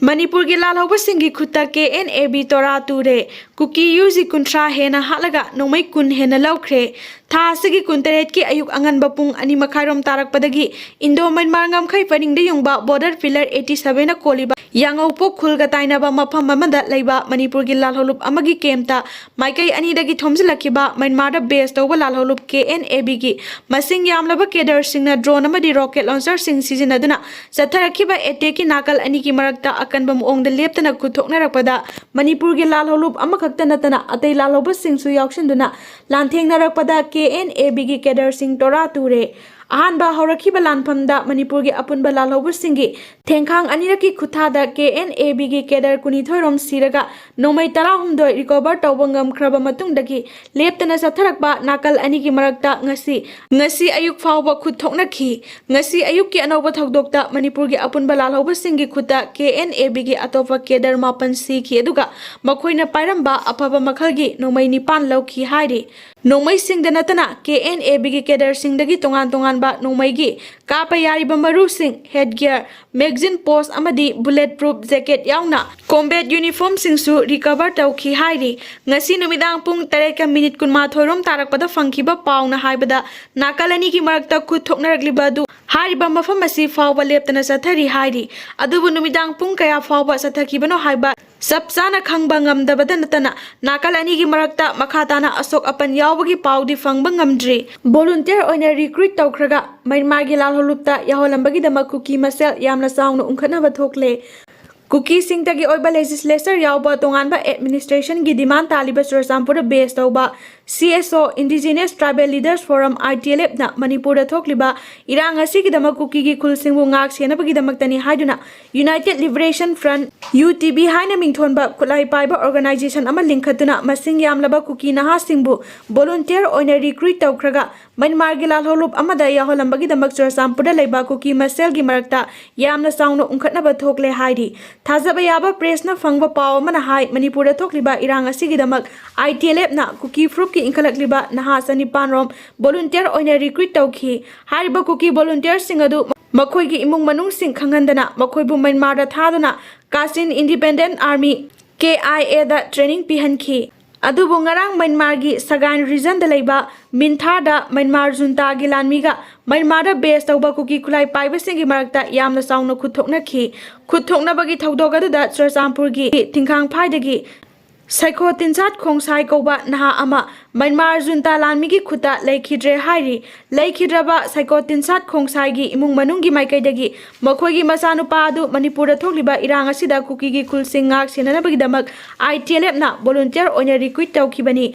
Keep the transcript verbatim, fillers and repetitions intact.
ꯃꯅꯤꯄꯨꯔꯒꯤ ꯂꯥꯜꯍꯧꯕꯁꯤꯡꯒꯤ ꯈꯨꯠꯇ ꯀꯦ ꯑꯦꯟ ꯑꯦ ꯕꯤ ꯇꯣꯔꯥ ꯇꯨꯔꯦ꯫ ꯀꯨꯀꯤ ꯌꯨ ꯖꯤ ꯀꯨꯟꯊ꯭ꯔꯥ ꯍꯦꯟꯅ ꯍꯥꯠꯂꯒ ꯅꯣꯡꯃꯩ ꯀꯨꯟ ꯍꯦꯟꯅ ꯂꯧꯈ꯭ꯔꯦ꯫ ꯊꯥ ꯑꯁꯤꯒꯤ ꯀꯨꯟꯇꯔꯦꯠꯀꯤ ꯑꯌꯨꯛ ꯑꯉꯟꯕ ꯄꯨꯡ ꯑꯅꯤ ꯃꯈꯥꯏꯔꯣꯝ ꯇꯥꯔꯛꯄꯗꯒꯤ ꯏꯟꯗꯣ ꯃ꯭ꯌꯥꯟꯃꯥꯔ ꯉꯝꯈꯩ ꯄꯔꯤꯡꯗ ꯌꯨꯡꯕ ꯕꯣꯔꯗꯔ ꯄꯤꯂꯔ ꯑꯩꯠꯇꯤ ꯁꯚꯦꯟꯅ ꯀꯣꯜꯂꯤꯕ ꯌꯥꯉꯧꯄꯣꯛ ꯈꯨꯜꯒ ꯇꯥꯏꯅꯕ ꯃꯐꯝ ꯑꯃꯗ ꯂꯩꯕ ꯃꯅꯤꯄꯨꯔꯒꯤ ꯂꯥꯜꯍꯧꯂꯨꯞ ꯑꯃꯒꯤ ꯀꯦꯝꯞꯇ ꯃꯥꯏꯀꯩ ꯑꯅꯤꯗꯒꯤ ꯊꯣꯝꯖꯤꯜꯂꯛꯈꯤꯕ ꯃ꯭ꯌꯥꯟꯃꯥꯔꯗ ꯕꯦꯁ ꯇꯧꯕ ꯂꯥꯜꯍꯧꯂꯨꯞ ꯀꯦ ꯑꯦꯟ ꯑꯦ ꯕꯤꯒꯤ ꯃꯁꯤꯡ ꯌꯥꯝꯂꯕ ꯀꯦꯗꯔꯁꯤꯡꯅ ꯗ꯭ꯔꯣꯟ ꯑꯃꯗꯤ ꯔꯣꯀꯦꯠ ꯂꯣꯟꯆꯔꯁꯤꯡ ꯁꯤꯖꯤꯟꯅꯗꯨꯅ ꯆꯠꯊꯔꯛꯈꯤꯕ ꯑꯦꯇꯦꯛꯀꯤ ꯅꯥꯀꯜ ꯑꯅꯤꯒꯤ ꯃꯔꯛꯇ ꯑꯀꯟꯕ ꯃꯑꯣꯡꯗ ꯂꯦꯞꯇꯅ ꯈꯨꯠ ꯊꯣꯛꯅꯔꯛꯄꯗ ꯃꯅꯤꯄꯨꯔꯒꯤ ꯂꯥꯜꯍꯧꯂꯨꯞ ꯑꯃꯈꯛꯇ ꯅꯠꯇꯅ ꯑꯇꯩ ꯂꯥꯜꯍꯧꯕꯁꯤꯡꯁꯨ ꯌꯥꯎꯁꯤꯟꯗꯨꯅ ꯂꯥꯟꯊꯦꯡꯅꯔꯛꯄꯗ ꯀꯦ ꯑꯦꯟ ꯑꯦ ꯕꯤꯒꯤ ꯀꯦꯗꯔꯁꯤꯡ ꯇꯣꯔꯥ ꯇꯨꯔꯦ꯫ ꯑꯍꯥꯟꯕ ꯍꯧꯔꯛꯈꯤꯕ ꯂꯥꯟꯐꯝꯗ ꯃꯅꯤꯄꯨꯔꯒꯤ ꯑꯄꯨꯟꯕ ꯂꯥꯜꯍꯧꯕꯁꯤꯡꯒꯤ ꯊꯦꯡꯈꯥꯡ ꯑꯅꯤꯔꯛꯀꯤ ꯈꯨꯠꯊꯥꯗ ꯀꯦ ꯑꯦꯟ ꯑꯦ ꯕꯤꯒꯤ ꯀꯦꯗꯔ ꯀꯨꯟꯅꯤꯊꯣꯏ ꯔꯣꯝ ꯁꯤꯔꯒ ꯅꯣꯡꯃꯩ ꯇꯔꯥꯍꯨꯝꯗꯣꯏ ꯔꯤꯀꯣꯚꯔ ꯇꯧꯕ ꯉꯝꯈ꯭ꯔꯕ ꯃꯇꯨꯡꯗꯒꯤ ꯂꯦꯞꯇꯅ ꯆꯠꯊꯔꯛꯄ ꯅꯥꯀꯜ ꯑꯅꯤꯒꯤ ꯃꯔꯛꯇ ꯉꯁꯤ, ꯉꯁꯤ ꯑꯌꯨꯛ ꯐꯥꯎꯕ ꯈꯨꯠ ꯊꯣꯛꯅꯈꯤ꯫ ꯉꯁꯤ ꯑꯌꯨꯛꯀꯤ ꯑꯅꯧꯕ ꯊꯧꯗꯣꯛꯇ ꯃꯅꯤꯄꯨꯔꯒꯤ ꯑꯄꯨꯟꯕ ꯂꯥꯜꯍꯧꯕꯁꯤꯡꯒꯤ ꯈꯨꯠꯇ ꯀꯦ ꯑꯦꯟ ꯑꯦ ꯕꯤꯒꯤ ꯑꯇꯣꯞꯄ ꯀꯦꯗꯔ ꯃꯥꯄꯟ ꯁꯤꯈꯤ, ꯑꯗꯨꯒ ꯃꯈꯣꯏꯅ ꯄꯥꯏꯔꯝꯕ ꯑꯐꯕ ꯃꯈꯜꯒꯤ ꯅꯣꯡꯃꯩ ꯅꯤꯄꯥꯟ ꯂꯧꯈꯤ ꯍꯥꯏꯔꯤ꯫ ꯅꯣꯡꯃꯩꯁꯤꯡꯗ ꯅꯠꯇꯅ ꯀꯦ ꯑꯦꯟ ꯑꯦ ꯕꯤꯒꯤ ꯀꯦꯗꯔꯁꯤꯡꯗꯒꯤ ꯇꯣꯉꯥꯟ ꯇꯣꯉꯥꯟꯕ ꯅꯣꯡꯃꯩꯒꯤ ꯀꯥꯞꯄ ꯌꯥꯔꯤꯕ ꯃꯔꯨꯁꯤꯡ, ꯍꯦꯗ ꯒꯤꯌꯔ, ꯃꯦꯒꯖꯤꯟ ꯄꯣꯁ ꯑꯃꯗꯤ ꯕꯨꯂꯦꯠ ꯄ꯭ꯔꯨꯐ ꯖꯦꯀꯦꯠ ꯌꯥꯎꯅ ꯀꯣꯝꯕꯦꯠ ꯌꯨꯅꯤꯐꯣꯔꯝꯁꯤꯡꯁꯨ ꯔꯤꯀꯚꯔ ꯇꯧꯈꯤ ꯍꯥꯏꯔꯤ꯫ ꯉꯁꯤ ꯅꯨꯃꯤꯗꯥꯡ ꯄꯨꯡ ꯇꯔꯦꯠꯀ ꯃꯤꯅꯤꯠ ꯀꯨꯟꯃꯥꯊꯣꯏ ꯔꯣꯝ ꯇꯥꯔꯛꯄꯗ ꯐꯪꯈꯤꯕ ꯄꯥꯎꯅ ꯍꯥꯏꯕꯗ ꯅꯥꯀꯜ ꯑꯅꯤꯒꯤ ꯃꯔꯛꯇ ꯈꯨꯠ ꯊꯣꯛꯅꯔꯛꯂꯤꯕ ꯑꯗꯨ ꯍꯥꯏꯔꯤꯕ ꯃꯐꯝ ꯑꯁꯤ ꯐꯥꯎꯕ ꯂꯦꯞꯇꯅ ꯆꯠꯊꯔꯤ ꯍꯥꯏꯔꯤ꯫ ꯑꯗꯨꯕꯨ ꯅꯨꯃꯤꯗꯥꯡ ꯄꯨꯡ ꯀꯌꯥ ꯐꯥꯎꯕ ꯆꯠꯊꯈꯤꯕꯅꯣ ꯍꯥꯏꯕ ꯆꯞ ꯆꯥꯅ ꯈꯪꯕ ꯉꯝꯗꯕꯗ ꯅꯠꯇꯅ ꯅꯥꯀꯜ ꯑꯅꯤꯒꯤ ꯃꯔꯛꯇ ꯃꯈꯥ ꯇꯥꯅ ꯑꯁꯣꯛ ꯑꯄꯟ ꯌꯥꯎꯕꯒꯤ ꯄꯥꯎꯗꯤ ꯐꯪꯕ ꯉꯝꯗ꯭ꯔꯤ꯫ ꯚꯣꯂꯨꯟꯇꯤꯌꯔ ꯑꯣꯏꯅ ꯔꯤꯀ꯭ꯔꯨꯏꯠ ꯇꯧꯈ꯭ꯔꯒ ꯃ꯭ꯌꯥꯟꯃꯥꯔꯒꯤ ꯂꯥꯜꯍꯧꯂꯨꯞꯇ ꯌꯥꯎꯍꯜꯂꯝꯕꯒꯤꯗꯃꯛ ꯀꯨꯀꯤ ꯃꯁꯦꯜ ꯌꯥꯝꯅ ꯆꯥꯎꯅ ꯎꯪꯈꯠꯅꯕ ꯊꯣꯛꯂꯦ꯫ ꯀꯨꯀꯤꯁꯤꯡꯇꯒꯤ ꯑꯣꯏꯕ ꯂꯦꯖꯤꯁꯂꯦꯆꯔ ꯌꯥꯎꯕ ꯇꯣꯉꯥꯟꯕ ꯑꯦꯗꯃꯤꯅꯤꯁꯇ꯭ꯔꯦꯁꯟꯒꯤ ꯗꯤꯃꯥꯟ ꯇꯥꯜꯂꯤꯕ ꯆꯨꯔꯆꯥꯟꯄꯨꯔꯗ ꯕꯦꯁ ꯇꯧꯕ ꯁꯤ ꯑꯦꯁ ꯑꯣ, Indigenous Tribal Leaders Forum, ꯑꯥꯏ ꯇꯤ ꯑꯦꯜ ꯑꯦꯐꯅ ꯃꯅꯤꯄꯨꯔꯗ ꯊꯣꯛꯂꯤꯕ ꯏꯔꯥꯡ ꯑꯁꯤꯒꯤꯗꯃꯛ ꯀꯨꯀꯤꯒꯤ ꯈꯨꯜꯁꯤꯡꯕꯨ ꯉꯥꯛ ꯁꯦꯟꯅꯕꯒꯤꯗꯃꯛꯇꯅꯤ ꯍꯥꯏꯗꯨꯅ United Liberation Front, U T B, ꯍꯥꯏꯅ ꯃꯤꯡꯊꯣꯟꯕ ꯈꯨꯠꯂꯥꯏ ꯄꯥꯏꯕ ꯑꯣꯔꯒꯅꯥꯏꯖꯦꯁꯟ ꯑꯃ ꯂꯤꯡꯈꯠꯇꯨꯅ ꯃꯁꯤꯡ ꯌꯥꯝꯂꯕ ꯀꯨꯀꯤ ꯅꯍꯥꯁꯤꯡꯕꯨ ꯚꯣꯂꯨꯟꯇꯤꯌꯔ ꯑꯣꯏꯅ ꯔꯤꯀ꯭ꯔꯨꯏꯠ ꯇꯧꯈ꯭ꯔꯒ ꯃ꯭ꯌꯥꯟꯃꯥꯔꯒꯤ ꯂꯥꯜꯍꯧꯂꯨꯞ ꯑꯃꯗ ꯌꯥꯎꯍꯜꯂꯝꯕꯒꯤꯗꯃꯛ ꯆꯨꯔꯆꯥꯟꯄꯨꯔꯗ ꯂꯩꯕ ꯀꯨꯀꯤ ꯃꯁꯦꯜꯒꯤ ꯃꯔꯛꯇ ꯌꯥꯝꯅ ꯆꯥꯎꯅ ꯎꯪꯈꯠꯅꯕ ꯊꯣꯛꯂꯦ ꯍꯥꯏꯔꯤ꯫ ꯊꯥꯖꯕ ꯌꯥꯕ ꯄ꯭ꯔꯦꯁꯅ ꯐꯪꯕ ꯄꯥꯎ ꯑꯃꯅ ꯍꯥꯏ, ꯃꯅꯤꯄꯨꯔꯗ ꯊꯣꯛꯂꯤꯕ ꯏꯔꯥꯡ ꯑꯁꯤꯒꯤꯗꯃꯛ ꯑꯥꯏ ꯇꯤ ꯑꯦꯜ ꯑꯦꯐꯅ ꯀꯨꯀꯤ ꯐꯨꯔꯨꯞꯀꯤ ꯏꯟꯈꯠꯂꯛꯂꯤꯕ ꯅꯍꯥ ꯆꯅꯤꯄꯥꯟ ꯔꯣꯝ ꯚꯣꯂꯨꯟꯇꯤꯌꯔ ꯑꯣꯏꯅ ꯔꯤꯀ꯭ꯔꯨꯏꯠ ꯇꯧꯈꯤ꯫ ꯍꯥꯏꯔꯤꯕ ꯀꯨꯀꯤ ꯚꯣꯂꯨꯟꯇꯤꯌꯔꯁꯤꯡ ꯑꯗꯨ ꯃꯈꯣꯏꯒꯤ ꯏꯃꯨꯡ ꯃꯅꯨꯡꯁꯤꯡ ꯈꯪꯍꯟꯗꯅ ꯃꯈꯣꯏꯕꯨ ꯃ꯭ꯌꯥꯟꯃꯥꯔꯗ ꯊꯥꯗꯨꯅ Kachin Independent Army, K I A the training ꯄꯤꯍꯟꯈꯤ꯫ ꯑꯗꯨꯕꯨ ꯉꯔꯥꯡ ꯃ꯭ꯌꯥꯟꯃꯥꯔꯒꯤ ꯁꯒꯥꯏꯟ regionꯗ ꯂꯩꯕ ꯃꯤꯟꯊꯥꯔꯗ ꯃ꯭ꯌꯥꯟꯃꯥꯔ ꯖꯨꯟꯇꯥꯒꯤ ꯂꯥꯟꯃꯤꯒ ꯃ꯭ꯌꯥꯟꯃꯥꯔꯗ base ꯇꯧꯕ ꯀꯨꯀꯤ ꯈꯨꯠꯂꯥꯏ ꯄꯥꯏꯕꯁꯤꯡꯒꯤ ꯃꯔꯛꯇ ꯌꯥꯝꯅ ꯆꯥꯎꯅ ꯈꯨꯠ ꯊꯣꯛꯅꯈꯤ꯫ ꯈꯨꯠ ꯊꯣꯛꯅꯕꯒꯤ ꯊꯧꯗꯣꯛ ꯑꯗꯨꯗ ꯆꯨꯔꯆꯥꯟꯄꯨꯔꯒꯤ ꯊꯤꯡꯈꯥꯡꯐꯥꯏꯗꯒꯤ ꯁꯥꯏꯀꯣ ꯇꯤꯟꯁꯥꯠ ꯈꯣꯡꯁꯥꯏ ꯀꯧꯕ ꯅꯍꯥ ꯑꯃ ꯃ꯭ꯌꯥꯟꯃꯥꯔ ꯖꯨꯟꯇꯥ ꯂꯥꯟꯃꯤꯒꯤ ꯈꯨꯠꯇ ꯂꯩꯈꯤꯗ꯭ꯔꯦ ꯍꯥꯏꯔꯤ꯫ ꯂꯩꯈꯤꯗ꯭ꯔꯕ ꯁꯥꯏꯀꯣ ꯇꯤꯟꯁꯥꯠ ꯈꯣꯡꯁꯥꯏꯒꯤ ꯏꯃꯨꯡ ꯃꯅꯨꯡꯒꯤ ꯃꯥꯏꯀꯩꯗꯒꯤ ꯃꯈꯣꯏꯒꯤ ꯃꯆꯥꯅꯨꯄꯥ ꯑꯗꯨ ꯃꯅꯤꯄꯨꯔꯗ ꯊꯣꯛꯂꯤꯕ ꯏꯔꯥꯡ ꯑꯁꯤꯗ ꯀꯨꯀꯤꯒꯤ ꯈꯨꯜꯁꯤꯡ ꯉꯥꯛ ꯁꯦꯟꯅꯅꯕꯒꯤꯗꯃꯛ I T L F ꯅ volunteer ꯑꯣꯏꯅ recruit ꯇꯧꯈꯤꯕꯅꯤ꯫